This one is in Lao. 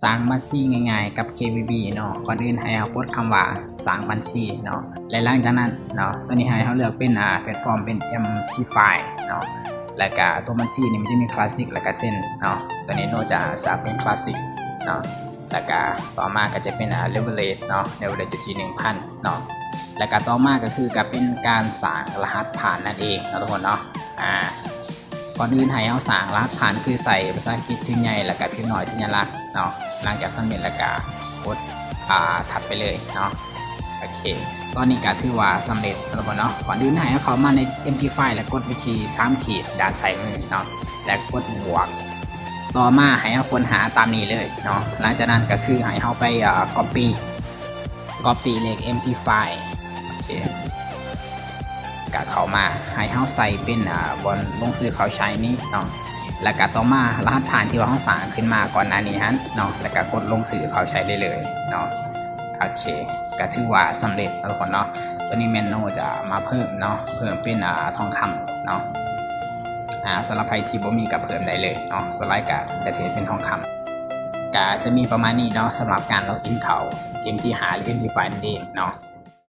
ສ້າງບັນຊີງ່າຍໆກັບ ເຄບີບີ ເນາະ. ກ່ອນອື່ນໃຫ້ເຮົາກົດຄຳວ່າສ້າງບັນຊີເນາະ ແລະ ຫຼັງຈາກນັ້ນເນາະ ຕົວນີ້ໃຫ້ເຮົາເລືອກເປັນ ອາ ແພລດຟອມເປັນ ເອັມທີໄຟ ເນາະ ແລ້ວກະຕົວບັນຊີນີ້ມັນຈະມີ Classic ແລ້ວກະ Send ເນາະ. ຕົວນີ້ໂນຈະສະເປັນ Classic ເນາະ ແລ້ວກະຕໍ່ມາກໍຈະເປັນ ອາ Leverage ເນາະ Leverage ຢູ່ທີ່ໜຶ່ງພັນເນາະ ແລ້ວກະຕໍ່ມາກໍຄືກະເປັນການສ້າງລະຫັດຜ່ານນັ້ນເອງເນາະທຸກຄົນເນາະ. ອາ ກ່ອນອື່ນໃຫ້ເຮົາສ້າງລະຫັດຜ່ານ ຄືໃສ່ພາສາອັງກິດພິມໃຫຍ່ ແລ້ວກະພິມນ້ອຍ ສັນຍາລັກເນາະ. ຫຼັງຈາກສຳເລັດແລ້ວກະກົດ ອາ ຖັດໄປເລີຍເນາະ. ໂອເຄ ຕອນນີ້ກະຖືວ່າສຳເລັດເນາະທຸກຄົນເນາະ. ກ່ອນອື່ນໃຫ້ເຮົາເຂົ້າມາໃນ ເອັມທີໄຟ ແລ້ວກົດໄປທີ່ສາມຂີດດ້ານຊ້າຍມືເນາະ ແລ້ວກົດບວກ. ຕໍ່ມາໃຫ້ເຮົາຄົ້ນຫາຕາມນີ້ເລີຍເນາະ. ຫຼັງຈາກນັ້ນກະຄືໃຫ້ເຮົາໄປ ອາ copy copy ເລກ ເອັມທີໄຟ ໂອເຄ ກະເຂົ້າມາ ໃຫ້ເຮົາໃສ່ເປັນ ອາ ບ່ອນລົງຊື່ເຂົ້າໃຊ້ນີ້ເນາະ ແລ້ວກະຕໍ່ມາລະຫັດຜ່ານທີ່ວ່າເຮົາສ້າງຂຶ້ນມາກ່ອນໜ້ານີ້ຫັ້ນເນາະ ແລ້ວກະກົດລົງຊື່ເຂົ້າໃຊ້ໄດ້ເລີຍເນາະ. ໂອເຄ ກະຖືວ່າສຳເລັດເນາະທຸກຄົນເນາະ. ຕົວນີ້ແມ່ນໂນຈະມາເພີ່ມເນາະ ເພີ່ມເປັນ ອາ ທອງຄຳເນາະ. ອາ ສຳລັບໃຜທີ່ບໍ່ມີກະເພີ່ມໄດ້ເລີຍເນາະ ສ່ວນຫຼາຍກະຈະເຮັດເປັນທອງຄຳ. ກະຈະມີປະມານນີ້ເນາະ ສຳລັບການລັອກອິນເຂົ້າ ເອັມທີໄຟ ຫຼື ເອັມທີໄຟ ນັ້ນເອງເນາະ.